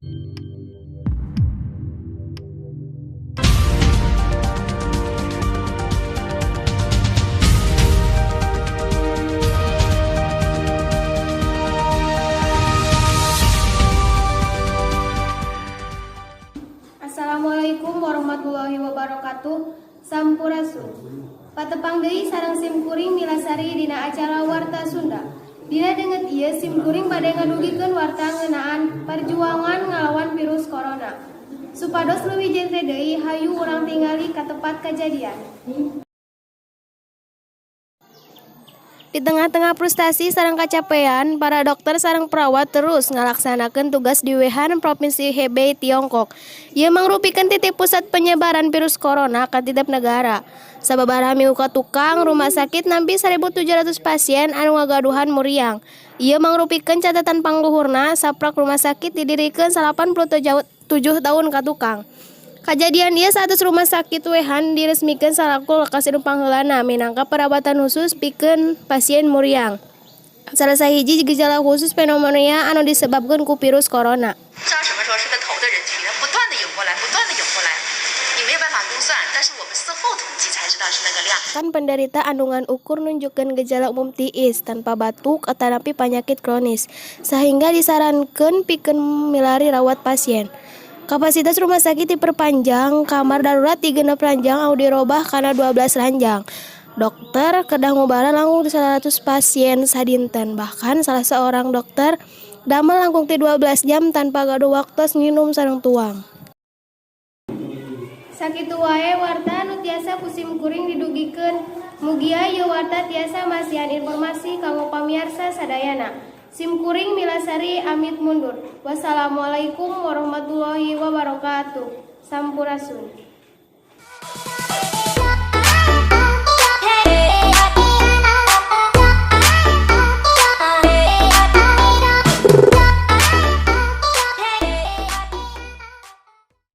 Assalamualaikum warahmatullahi wabarakatuh. Sampurasun. Patepang deui sareng sim kuring Milasari dina acara Warta Sunda. Dina danget ieu sim kuring bade ngadugikeun warta ngeunaan perjuangan ngalawan virus corona. Supados leuwih jentre deui, hayu urang tingali ka tempat kajadian. Di tengah-tengah frustasi sareng kacapean, para dokter sareng perawat terus ngalaksanakeun tugas di Wuhan, Provinsi Hebei, Tiongkok. Ieu mangrupikeun titik pusat penyebaran virus corona ka tiap negara. Sababaraha minggu ka tukang, rumah sakit nampi 1700 pasien anu ngagaduhan muriang. Ieu mangrupikeun catatan pangluhurna saprak rumah sakit didirikeun 87 tahun ka tukang. Kajadian ieu saatos rumah sakit Wuhan diresmikeun salaku lokasi nu pangheulana minangka perawatan khusus pikeun pasien muriang. Salah sahiji gejala khusus pneumonia anu disebabkeun ku virus corona. 不知道什么时候是个头的人群，它不断的涌过来，不断的涌过来，你没有办法估算，但是我们事后统计才知道是那个量。 Kan penderita anu ngan ukur nunjukkeun gejala umum tiis tanpa batuk atanapi panyakit kronis, sehingga disarankeun pikeun milari rawat pasien. Kapasitas rumah sakit diperpanjang, kamar darurat ti 6 ranjang anu dirobah kana 12 ranjang. Dokter kedah ngubaran langkung ti 100 pasien sadinten, bahkan salah seorang dokter damel langkung ti 12 jam tanpa gaduh waktos nginum sareng tuang. Sakitu wae warta anu tiasa ku sim kuring didugikeun. Mugia ieu warta tiasa masihan informasi kanggo pamiarsa sadayana. Sim kuring Milasari amit mundur. Wassalamualaikum warahmatullahi wabarakatuh. Sampurasun.